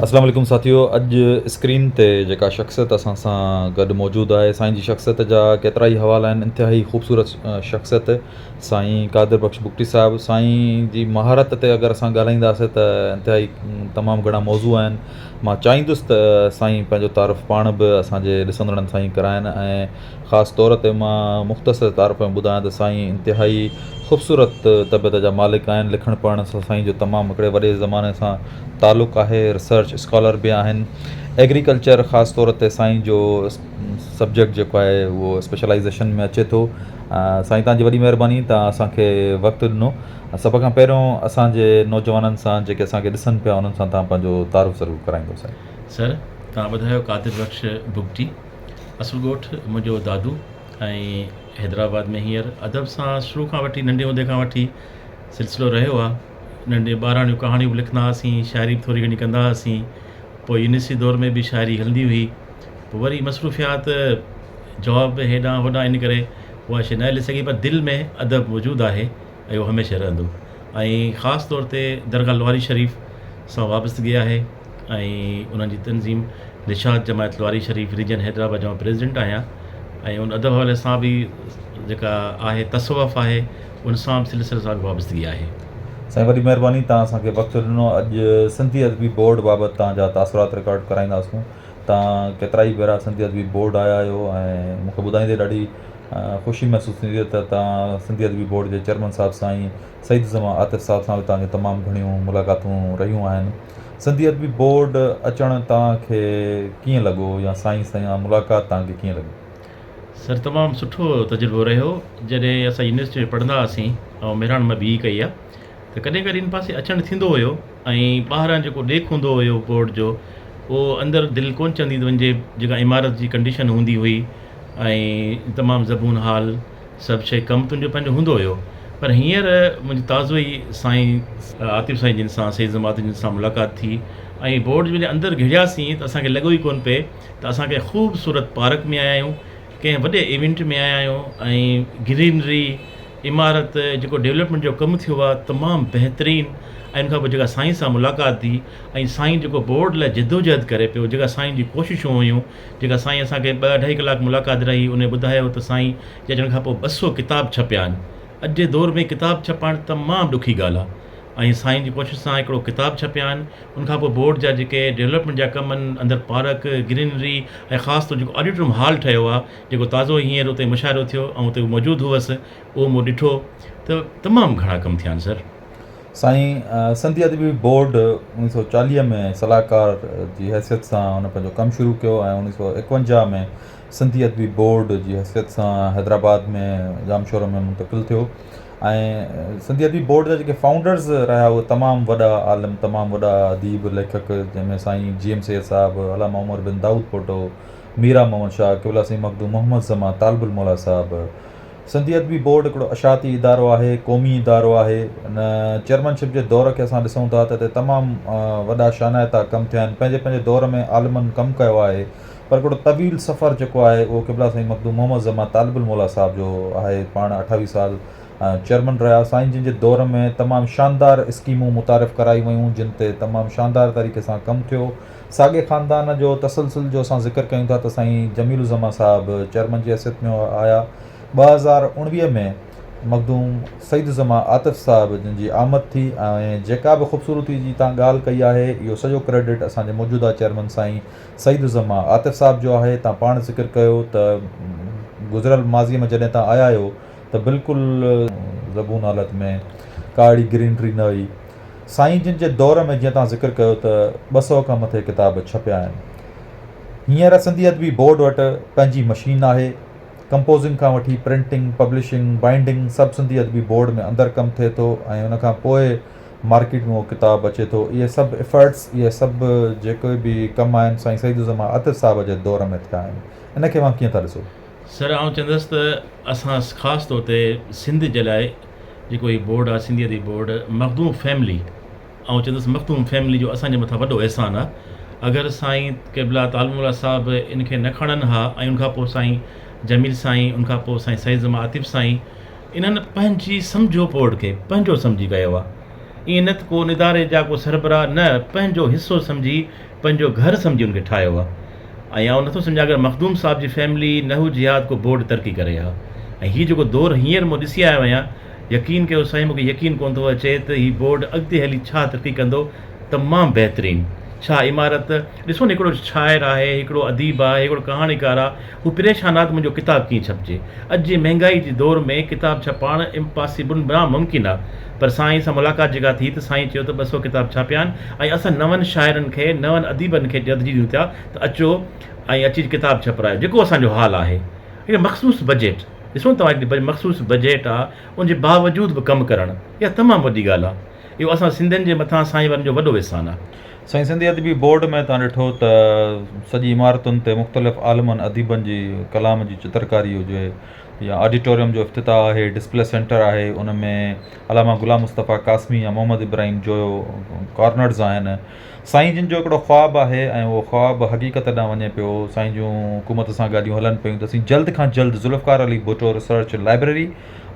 اسلام عليڪم ساٿيو اڄ اسڪرين تي جيڪا شخصيت اسان سان گڏ موجود آهي سائين جي شخصيت جا ڪيترا ئي حوالا آهن انتهائي خوبصورت شخصيت سائين قادر بخش بگٽي صاحب سائين جي مهارت تي اگر اسان ڳالهائينداسين ته انتهائي تمام گهڻا موضوع آهن مان چاهيندس ته سائين پنهنجو تعارف پاڻ به اسان جي ڏسندڙن سان ئي ڪرائن ۽ خاص طور تي مان مختصر تعارف ۾ ٻڌايان ته سائين انتهائي خوبصورت طبيعت جا مالڪ آهن لکڻ پڙهڻ سان سائين جو تمام هڪڙي وڏي زماني سان تعلق آهي ريسرچ اسڪالر به آهن ايگريڪلچر خاص طور تي سائين جو سبجيڪٽ جيڪو آهي اهو اسپيشلائيزيشن ۾ اچي ٿو سائين تان جي وڏي مهرباني تان اسان کي وقت ڏنو سڀ کان پهريون اسان جي نوجوانن سان جيڪي اسان کي ڏسن پيا انهن سان تان پنهنجو تعارف ضرور ڪرائيندو سائين. سر تان ٻڌايو قادر بخش بگٽي اصل ڳوٺ منهنجو دادو ۽ حيدرآباد ۾ هينئر ادب سان شروع کان وٺي ننڍي هوندي کان وٺي سلسلو رهيو آ ننڍي ٻاراڻيون ڪهاڻيون به لکندا هئاسين، شاعري به ٿوري گهڻي ڪندا هئاسين، پوء يونيورسٽي دور ۾ به شاعري هلندي هئي، پوء وري مصروفيات جاب هيڏانهن هوڏانهن ان ڪري اها شيء نه هلي سگهي پر دل ۾ ادب موجود آهي ۽ اهو هميشه رهندو ۽ خاص طور تي درگاهه لواري شريف سان وابستگي آهي ۽ انهن جي تنظيم نشاط جماعت لواري شريف ريجن حيدرآباد جو مان پريزيڊنٽ آهيان ۽ ان ادب حوالي سان به جيڪا آهي تصوف آهي ان سان به سلسلي سان به وابستگي آهي. سائين وڏي مهرباني توهان اسان کي وقت ڏنو اڄ سنڌي ادبي بورڊ بابت توهان جا تاثرات رڪارڊ ڪرائينداسون توهان ڪيترائي ڀيرا سنڌي ادبي بورڊ آيا آهيو ۽ مون کي ٻڌائيندي ڏاڍي خوشي محسوس ٿيندي ته توهان سنڌي ادبي بورڊ جي چيئرمين صاحب سائين سعيد الزمان عاطف صاحب سان به توهان جون تمام گهڻيون ملاقاتون رهيون آهن سنڌي ادبي بورڊ اچڻ توهان کي ڪيئن لڳو يا سائين سان ملاقات توهان کي ڪيئن لڳي؟ سر تمام سٺو تجربو رهيو جڏهن اسان يونيورسٽي ۾ پڙهندا هئاسين آئون مهراڻ مان بي اي ڪئي آهي ته ڪڏهن ڪڏهن ان پاسي اچڻ ٿيندو هيو ۽ ٻاهران جيڪو ڏيک هوندو هيو بورڊ جو اهو اندر دل ڪونه چوندي ته وڃجي جيڪا عمارت جي ڪنڊيشن هوندي هئي ۽ تمام زبون حال سڀ شيء ڪم تنهنجو پنهنجو هوندو هيو پر هينئر منهنجي تازو ئي سائين عاطف سائين جن سان سيد زمان عاطف جن سان ملاقات ٿي ۽ بورڊ جي اندر گهڙياسين ته اسان کي لڳو ئي ڪونه پئي ته اسان ڪنهن خوبصورت پارڪ ۾ آيا آهيون ڪنهن وڏي ايونٽ ۾ آيا آهيون ۽ گرينري عمارت جيڪو ڊولپمينٽ جو ڪم ٿيو آهي تمام بهترين ۽ ان کان پوء جيڪا سائين سان ملاقات ٿي ۽ سائين جيڪو بورڊ لاء جدوجهد ڪري پيو جيڪا سائين جي ڪوششون هيون جيڪا سائين اسان کي ٻه اڍائي ڪلاڪ ملاقات رهي انهي ٻڌايو ته سائين جي اچڻ کان پوء 200 ڪتاب ڇپيا آهن اڄ جي دور ۾ ڪتاب ڇپائڻ تمام ڏکي ڳالهه آهي ۽ سائين جي ڪوشش سان هڪڙو ڪتاب ڇپيا آهن ان کان پوء بورڊ جا جيڪي ڊولپمينٽ جا ڪم آهن اندر پارڪ گرينري ۽ خاص طور جيڪو آڊيٽوريم هال ٺهيو آهي جيڪو تازو ئي هينئر اتي مشاعرو ٿيو آئون اتي موجود هئس اهو مون ڏٺو ته تمام گهڻا ڪم ٿيا آهن سر. سائين سنڌي ادبي بورڊ 1940 ۾ صلاحڪار جي حيثيت سان هن پنهنجو ڪم شروع ڪيو ۽ 1951 ۾ سنڌي ادبي بورڊ جي حيثيت سان حيدرآباد ۾ ڄامشورو ۾ منتقل ٿيو ۽ سنڌي ادبي بورڊ جا جيڪي فائونڊرز رهيا اهي تمام وڏا عالم تمام وڏا اديب ليکڪ جنهن ۾ سائين جي ايم سيد صاحب علامه عمر بن دائود پوٽو ميران محمد شاهه قبله سائين مخدوم محمد زمان طالب الموليٰ صاحب سنڌي ادبي بورڊ هڪڙو اشاعتي ادارو آهي، قومي ادارو آهي. ان چيئرمن شپ جي دور کي اسان ڏسون ٿا ته اتي تمام وڏا شانائتا ڪم ٿيا آهن. پنهنجي پنهنجي دور ۾ عالمن ڪم ڪيو آهي پر هڪڙو طويل سفر جيڪو آهي اهو قبله سائين مخدوم محمد زمان طالب الموليٰ صاحب جو آهي. پاڻ اٺاويهه سال چيئرمن رهيا. سائين جن جي دور ۾ تمام شاندار اسڪيمون متعارف ڪرايون ويون جن تي تمام شاندار طريقي سان ڪم ٿيو. ساڳئي خاندان جو تسلسل جو اسان ذڪر ڪيون ٿا ته سائين جميل الزمان صاحب چيئرمن جي حيثيت ۾ آيا. 2019 ۾ مخدوم سعيد الزمان عاطف صاحب جن جي آمد ٿي ۽ جيڪا به خوبصورتي جي تان ڳالهه ڪئي آهي اهو سڄو ڪريڊٽ اسان جي موجوده چيئرمن سائين سعيد الزمان عاطف صاحب جو آهي. تان پاڻ ذڪر ڪيو ته گذريل ماضي ۾ جڏهن تان آيا آهيو ته بلڪل زبون حالت ۾ ڪا اهڙي گرينري نه هئي. سائين جن جي دور ۾ جيئن توهان ذڪر ڪيو ته 200 کان مٿي ڪتاب ڇپيا آهن. هينئر سنڌي ادبي بورڊ وٽ پنهنجي مشين آهي. ڪمپوزنگ کان وٺي پرنٽنگ، پبلشنگ، بائنڊنگ سڀ سنڌي ادبي بورڊ ۾ اندر ڪم ٿئي ٿو ۽ ان کان پوء مارڪيٽ ۾ اهو ڪتاب اچي ٿو. اهي سڀ افرٽس، اهي سڀ جيڪي به ڪم آهن سائين سعيد الزمان عاطف صاحب جي دور ۾ ٿيا آهن. ان کي اوهان ڪيئن ٿا ڏسو؟ سر آئون چوندس ته اسان خاص طور تي سنڌ جي لاء جيڪو هي بورڊ آ سنڌي ادبي بورڊ مخدوم فيملي آئون چوندس مخدوم فيملي جو اسان جي مٿان وڏو احسان آ اگر سائين قبلا طالب الموليٰ صاحب ان کي نه کڻن ها ۽ ان کان پوء سائين جميل سائين ان کان پوء سائين سعيد زمان عاطف سائين انهن پنهنجي سمجهو بورڊ کي پنهنجو سمجهي ڪيو آ. ائين نه ته ڪو ان اداري جا ڪو سربراهه نه پنهنجو حصو سمجهي پنهنجو گهر سمجهي ان کي ٺاهيو آ ۽ آئون نٿو سمجهان اگر مخدوم صاحب جي فيملي نه هجي ها ته ڪو بورڊ ترقي ڪري ها ۽ هي جيڪو دور هينئر مون ڏسي آيو آهيان يقين ڪيو سائين مونکي يقين ڪونه ٿو اچي ته هي بورڊ اڳتي هلي ڇا ترقي ڪندو تمام بهترين ڇا عمارت ڏسو نه هڪڙو شاعر آهي هڪڙو اديب آهي هڪڙو ڪهاڻيڪار آ هو پريشان آ ته منهنجو ڪتاب ڪيئن ڇپجي اڄ جي مهنگائي جي دور ۾ ڪتاب ڇپاڻ امپاسيبل ناممڪن آ پر سائين سان ملاقات جيڪا ٿي ته سائين چيو ته 200 ڪتاب ڇاپيا آهن ۽ اسان نون شاعرن کي نون اديبن کي ترجيح ڏيون ٿا ته اچو ۽ اچي ڪتاب ڇپرايو جيڪو اسان جو حال آهي هڪ مخصوص بجيٽ ڏسو نه توهان هڪ مخصوص بجيٽ آ ان جي باوجود به ڪم ڪرڻ اها تمام وڏي ڳالهه آ. اهو اسان سنڌين جي مٿان سائين وارن جو وڏو احسان آ. سائين سنڌي ادبي بورڊ ۾ توهان ڏٺو ته سڄي عمارتن تي مختلف عالمن اديبن جي ڪلام جي چترڪاري هجي يا آڊيٽوريم جو افتتاح آهي ڊسپلي سينٽر آهي ان ۾ علامه غلام مصطفيٰ قاسمي يا محمد ابراهيم جويو ڪارنرز آهن سائين جن جو هڪڙو خواب آهي ۽ اهو خواب حقيقت ڏانهن وڃي پيو سائين جون حڪومت سان ڳالهيون هلن پيون ته اسين جلد کان جلد ذوالفقار علي ڀٽو ريسرچ لائبريري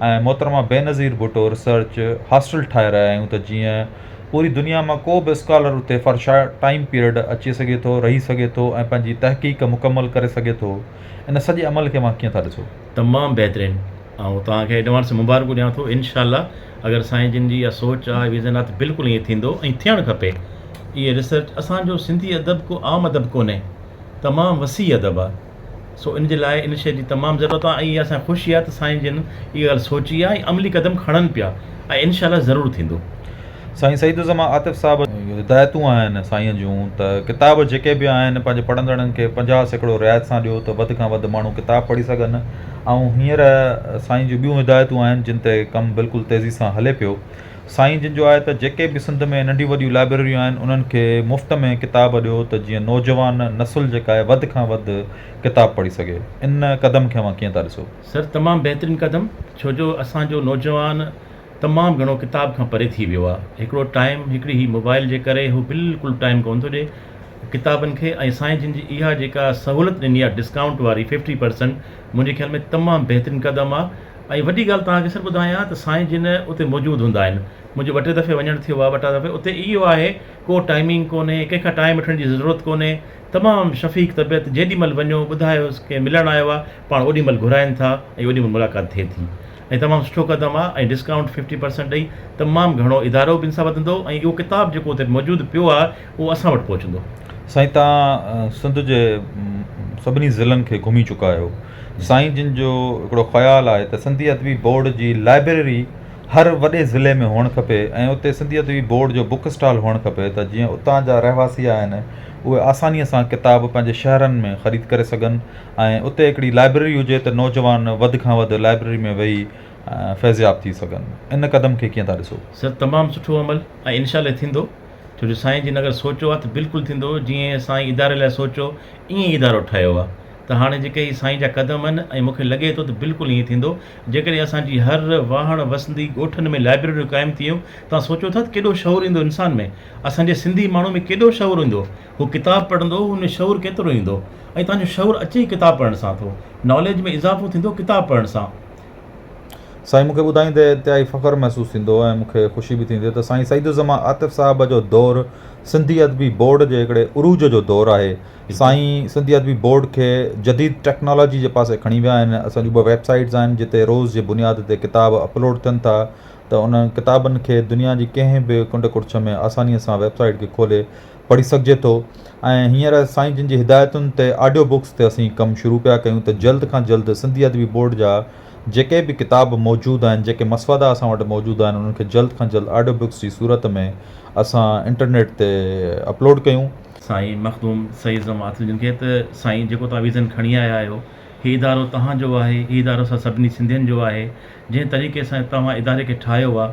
۽ محترمه بينظير ڀٽو ريسرچ هاسٽل ٺاهي رهيا آهيون ته جيئن پوري دنيا مان ڪو به اسڪالر اتي فار شارٽ ٽائيم پيريڊ اچي سگهي ٿو، رهي سگهي ٿو ۽ پنهنجي تحقيق مڪمل ڪري سگهي ٿو. ان سڄي عمل کي اوهان ڪيئن ٿا ڏسو؟ تمام بهترين آئون توهان کي ايڊوانس ۾ مبارڪون ڏيان ٿو انشاء الله اگر سائين جن جي اها سوچ آهي ويزن آهي ته بلڪل ائين ٿيندو ۽ ٿيڻ کپي اهي ريسرچ اسان جو سنڌي ادب ڪو عام ادب ڪونهي تمام وسيع ادب آهي سو ان جي لاء ان شيء جي تمام ضرورت آهي ۽ اها اسان کي خوشي آهي ته سائين جن اها ڳالهه سوچي آهي ۽ عملي قدم کڻن پيا ۽ انشاء الله ضرور ٿيندو. سائين سعيد الزمان عاطف صاحب جون هدايتون آهن سائين جون ته ڪتاب جيڪي به آهن پنهنجي پڙهندڙن کي 50% رعايت سان ڏيو ته وڌ کان وڌ ماڻهو ڪتاب پڙهي سگهن ۽ هينئر سائين جون ٻيون هدايتون آهن جن تي ڪم بلڪل تيزي سان هلي پيو سائين جن جو آهي ته جيڪي به سنڌ ۾ ننڍيون وڏيون لائبريريون آهن انهن کي مفت ۾ ڪتاب ڏيو ته جيئن نوجوان نسل جيڪا آهي وڌ کان وڌ ڪتاب پڙهي سگهي ان قدم کي اوهان ڪيئن ٿا ڏسو؟ سر تمام بهترين قدم ڇو جو اسان جو نوجوان تمام گهڻو ڪتاب کان پري ٿي ويو آهي هڪڙو ٽائيم هڪڙي هي موبائل جي ڪري هو بلڪل ٽائيم ڪونه ٿو ڏي ڪتابن کي ۽ سائين جن جي اها جيڪا سهولت ڏني آهي ڊسڪائونٽ واري 50% منهنجي خيال ۾ تمام بهترين قدم آهي ۽ وڏي ڳالهه توهان کي سر ٻڌايان ته سائين جن اتي موجود هوندا آهن. منهنجو ٻه ٽي دفعي وڃڻ ٿيو آهي ٻه ٽا دفعي اتي اهو آهي ڪو ٽائمنگ ڪونهي ڪنهن کان ٽائيم وٺڻ جي ضرورت ڪونهي تمام شفيق طبيعت جيڏي مهل وڃو ٻڌايوس ڪنهن ملڻ آيو آهي پاڻ اوڏي مهل گهرائين ٿا ۽ اوڏي مهل ملاقات ٿئي ٿي ۽ تمام سٺو قدم آهي ۽ ڊسڪائونٽ 50% ڏئي تمام گهڻو ادارو به ان سان وڌندو ۽ اهو ڪتاب جيڪو اتي موجود پيو آهي اهو اسان وٽ پهچندو. سائين توهان سنڌ جي سڀني ضلعن کي گهمي چڪا آهيو سائين جن جو هڪڙو خيال آهي ته سنڌي ادبي بورڊ جي لائبريري هر وڏي ضلعي ۾ هئڻ کپي ۽ اتي سنڌي ادبي بورڊ جو بڪ اسٽال هئڻ کپي ته جيئن اتان جا رهواسي آهن اهي آسانيء سان ڪتاب پنهنجي شهرن ۾ خريد ڪري سگهن ۽ اتي هڪڙي لائبريري هجي ته نوجوان وڌ کان وڌ لائبريري ۾ ويهي فيضياب ٿي سگهن. ان قدم کي ڪيئن ٿا ڏسو؟ سر تمام سٺو عمل ۽ انشاء الله ٿيندو ڇو جو سائين جن اگر سوچيو آ ته بلڪل ٿيندو جيئن سائين اداري لاء سوچيو ائين ئي ادارو ٺهيو آ ته هاڻي جيڪي هي سائين جا قدم آهن ۽ مون کي لڳي ٿو ته بلڪل ائين ٿيندو جيڪڏهن اسان جي هر واهڻ وسندي ڳوٺن ۾ لائبريريون قائم ٿي ويون توهان سوچو ٿا ته ڪيڏو شعور ايندو انسان ۾ اسان جي سنڌي ماڻهو ۾ ڪيڏو شعور ايندو هو ڪتاب پڙهندو هن ۾ شعور ڪيترو ايندو ۽ توهان جو شعور اچي ئي ڪتاب پڙهڻ سان ٿو ناليج ۾ اضافو ٿيندو ڪتاب پڙهڻ سان. سائين مون کي ٻڌائيندي انتهائي فخر محسوس ٿيندو ۽ مون کي خوشي به ٿيندي ته سائين سعيد الزمان عاطف صاحب جو دور سنڌي ادبي بورڊ جي هڪڙي عروج جو دور آهي سائين سنڌي ادبي بورڊ کي جديد ٽيڪنالاجي جي پاسي کڻي ويا آهن اسان جون ٻه ويب سائيٽس آهن جتي روز جي بنياد تي ڪتاب اپلوڊ ٿين ٿا ته انهن ڪتابن کي دنيا جي ڪنهن به ڪنڊ ڪڙڇ ۾ آساني سان ويب سائيٽ کي کولي پڙهي سگهجي ٿو ۽ هينئر سائين جن جي هدايتن تي آڊيو بڪس تي اسين ڪم شروع پيا ڪيون ته جلد کان جلد سنڌي ادبي بورڊ جا جيڪي به ڪتاب موجود آهن جيڪي مسودا اسان وٽ موجود آهن انهن کي جلد کان جلد آڊيو بڪس جي صورت ۾ اسان انٽرنيٽ تي اپلوڊ ڪيون. سائين مخدوم سعيد زمان عاطف جن کي ته سائين جيڪو توهان ويزن کڻي آيا آهيو هي ادارو توهان جو آهي هي ادارو اسان سڀني سنڌين جو آهي جنهن طريقي سان توهان اداري کي ٺاهيو آ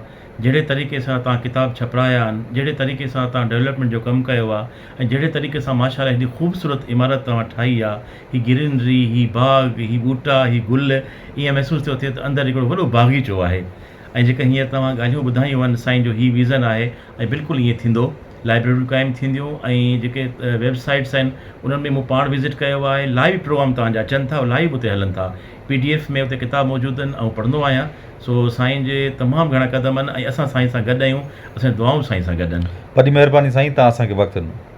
جهڙي طريقي سان توهان ڪتاب ڇپرايا آهن جهڙي طريقي سان توهان ڊولپمينٽ جو ڪم ڪيو آ ۽ جهڙي طريقي سان ماشاء الله هيڏي خوبصورت عمارت توهان ٺاهي آ هي گرينري هي باغ هي ٻوٽا هي گل ائين محسوس ٿيو ٿئي ته اندر هڪڙو وڏو باغيچو آهي ۽ جيڪا هينئر توهان ڳالهيون ٻڌايون آهن سائين جو هي ويزن آهي ۽ بلڪل ائين ٿيندو. لائبريريون قائم ٿينديون ۽ جيڪي ويب سائيٽس آهن انهن ۾ مون پاڻ وزٽ ڪيو آهي لائيو پروگرام توهان جا اچن ٿا لائيو اتي هلن ٿا پي ڊي ايف ۾ اتي ڪتاب موجود آهن آئون پڙهندو آهيان سو سائين جي تمام گهڻا قدم آهن ۽ اسان سائين سان گڏ آهيون اسان جون دعائون سائين سان گڏ آهن. وڏي مهرباني سائين توهان اسان کي وقت ڏنو.